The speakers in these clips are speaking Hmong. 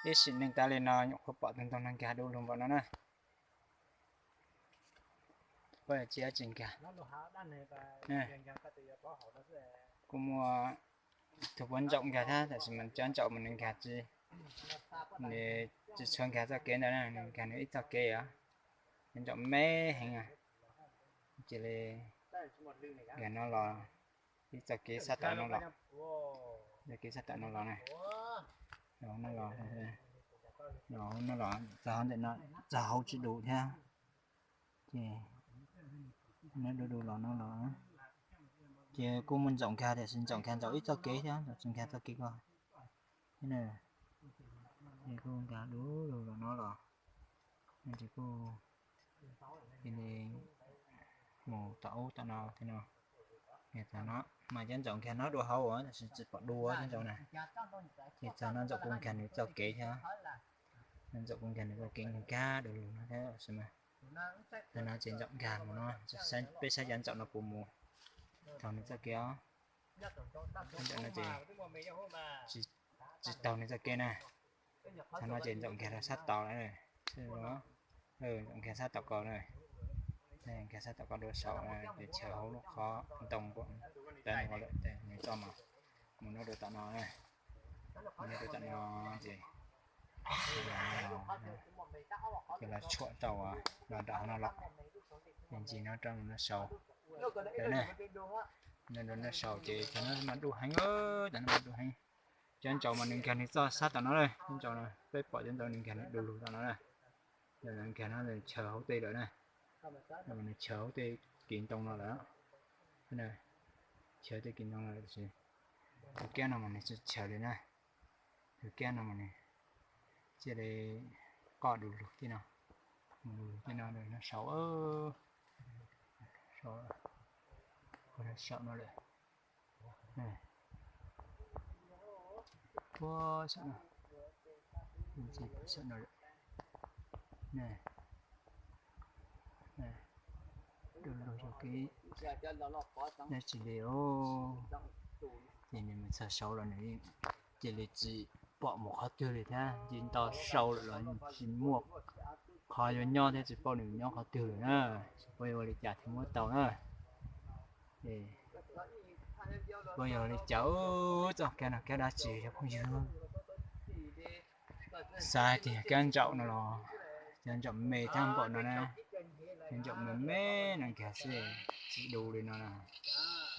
Ib sim neej tas li no nyuam qhuav pom tus ntoo no nkag du lug npaum no na. Puab tsis dab tsi nkag. Kuj muaj tug puab ntsaum nkag thiab, tab sis mas cov ntsaum mas nws nkag tsis, nws tsis tshua nkag txoj kev ntawd na, nws nkag nws ib txoj kev os. Cov ntsaum me heev, cia li nkag no los ib txoj kev sab tom no los, txoj kev sab tom no los na, los no los, los no los txog hauv ntawm no, txog hauv tsis dus thiab. Ces neb du du los no los, ces kuj muaj ntsaum nkag tiam sis ntsaum nkag ntsaum ib txoj kev thiab, ntsaum tsis nkag txoj kev ko. Ces kuj nkag du du los no los, ces kuj cia li mus tom ub tom no thiab no. Txog no mas cov ntsaum nkag no dua hauv tab sis tsis pom dua cov ntsaum na. Ces txog no ntsaum kuj nkag nws txoj kev thiab, ntsaum kuj nkag nws txoj kev nkag du lug no thiab tab sis mas txog no ces ntsaum nkag mus no, peb saib cov ntsaum no puas mus taug nws txoj kev os. Ntsaum no ces tsis taug nws txoj kev na. Txog no ces ntsaum nkag rau sab tod lawm, ntsaum nkag sab tom ko na, nkag sab tom ko dua saud, ces chaws hauv lub qhov ntoo pem no lawm, nws txoj mas mus no dua tom no na, mus no dua tom no ces ces los tshuam rau, los nram no los, ces ntsis no rau nram no saud na. Nram no saud ces cov no mas du heev, cov no mas du heev. Cov ntsaum mas nws nkag nws txoj sab tom no na, cov ntsaum no peb pom cov ntsaum nws nkag nws du lug tom no na. Nkag no chaws hauv tej lawm na, nws chaws hauv tej kis ntoo no lawm. Chaws tej kis ntoo no lawm, tus kab no mas nws tsis chaws li na. Tus kab no mas nws cia li qoj du lug tej no, mus du lug tej no, no saud, saum no lawm. Puag saum no, saum no lawm. Du lug yog kev dab tsi li os. Ces nws mus txog saud los nws cia li tsis pom mus qhov twg li thiab, nce nto saud lawm los tsis muaj qhov yuav nyob thiab, tsis paub nws nyob qhov twg lawm na. Tsis paub yuav ua li cas thiaj muab tau na. Puas yog li cas, txoj kab no kab dab tsi cov phooj ywg? Xav hais tias kab ntsaum no los, cov ntsaum me thiab npaum no na, cov ntsaum me me no nkag xwb, tsis du li no na.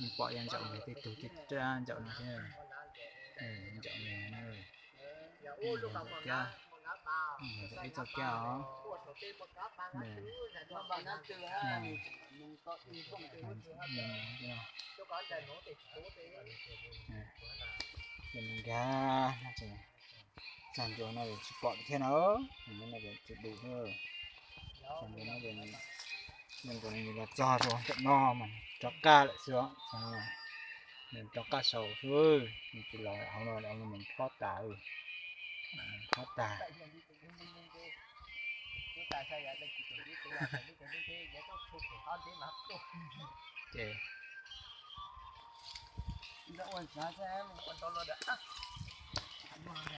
Yeej pom cov ntsaum nkag tej tug tej rab ntsaum no thiab. Ntsaum me na, ntsaum kab, ntsaum ib txoj kab os. Ces nws nkag no ces txog ntua no tsis pom thiab na, no ces tsis du thiab. Txog ntua no ces, nws los txog rau ntawm no mas rov qab lawm xwb os. Nws rov qab saud xwb, nws tsis los hauv no lawm, nws phob tas, phob tas. Ces